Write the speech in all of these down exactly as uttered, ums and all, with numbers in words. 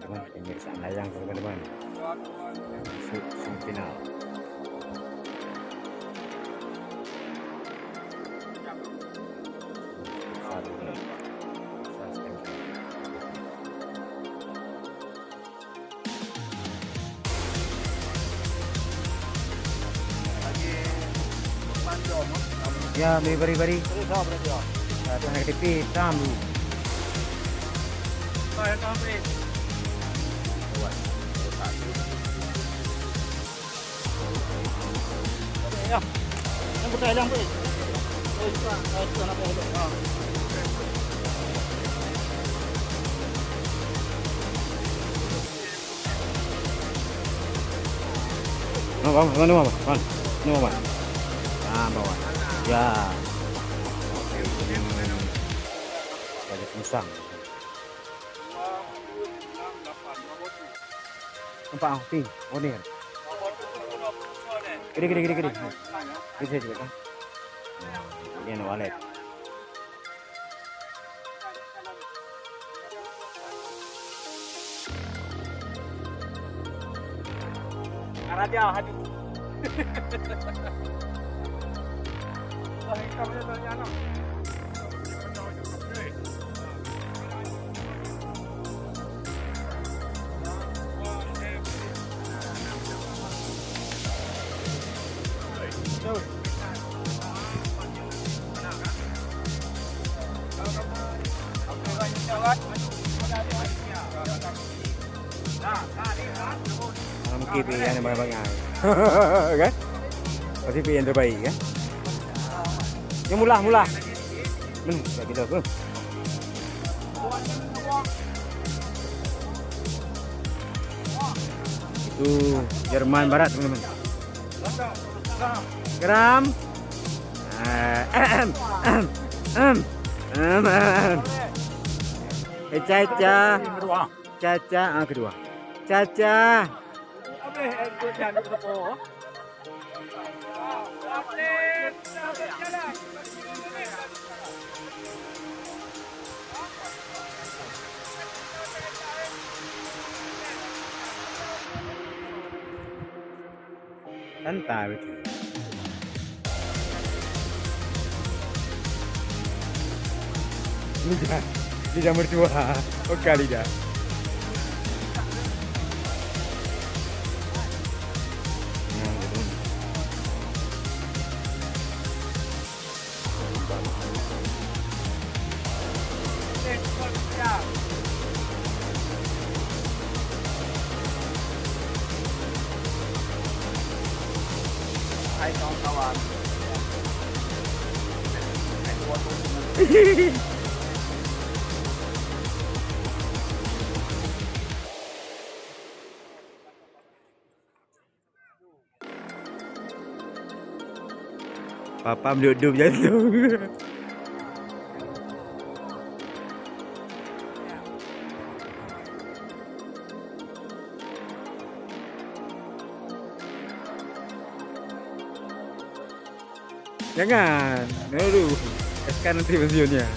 Teman, pemirsa layang, teman-teman. Masuk semifinal. Ya, beri, beri, beri. Terus, ah, berarti, ah. Ah, tu nak K T P, hitam dulu. Ah, yang tu, Amri. Ya. Yang bukan hilang, Amri. Eh, bukan. Eh, bukan apa hilang. Ah. No, bang, no, bang, bang. No, bang. Ah, bawah. Ya. Raja Pinsang. Nampak, ah, ping. Oh, ni. Gede, gede, gede, gede. Gede, gede, gede. Ini ada walet. Raja haju. Wah, hitam je tanya anak. Mungkin pilihan yang bangai-bangai. Kan? Pasti pilihan terbaik, kan? Yang mula, mula. Hmm, tak gila ke? Itu Jerman Barat, teman-teman. Geram. Eh, ehem, ehem, ehem, ehem, ehem. Eca, eca. Eca, eca, ah, kedua. Eca, eca. Santai betul. Lidah, lidah mertua. Oke, lidah. Hai kawan-kawan. Papa meudup-dup jantung. Jangan. Aduh. Tekan nanti pensiunnya.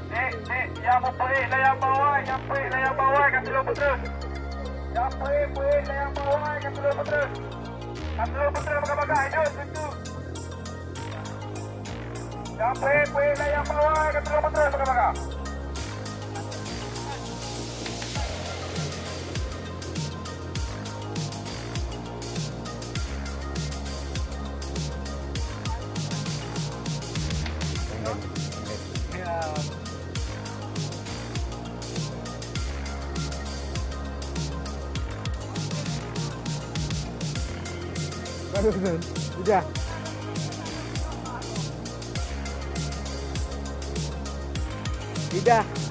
Dek, dek, nyang meupeuék layang bawai, nyang peuék layang bawai ka tulông peutrön. Nyang peuék, peuék layang bawai ka tulông peutrön. Ka tulông peutrön bagah-bagah, hidup, hidup. Nyang peuék, peuék layang bawai ka tulông peutrön bagah-bagah. Ida. Ida.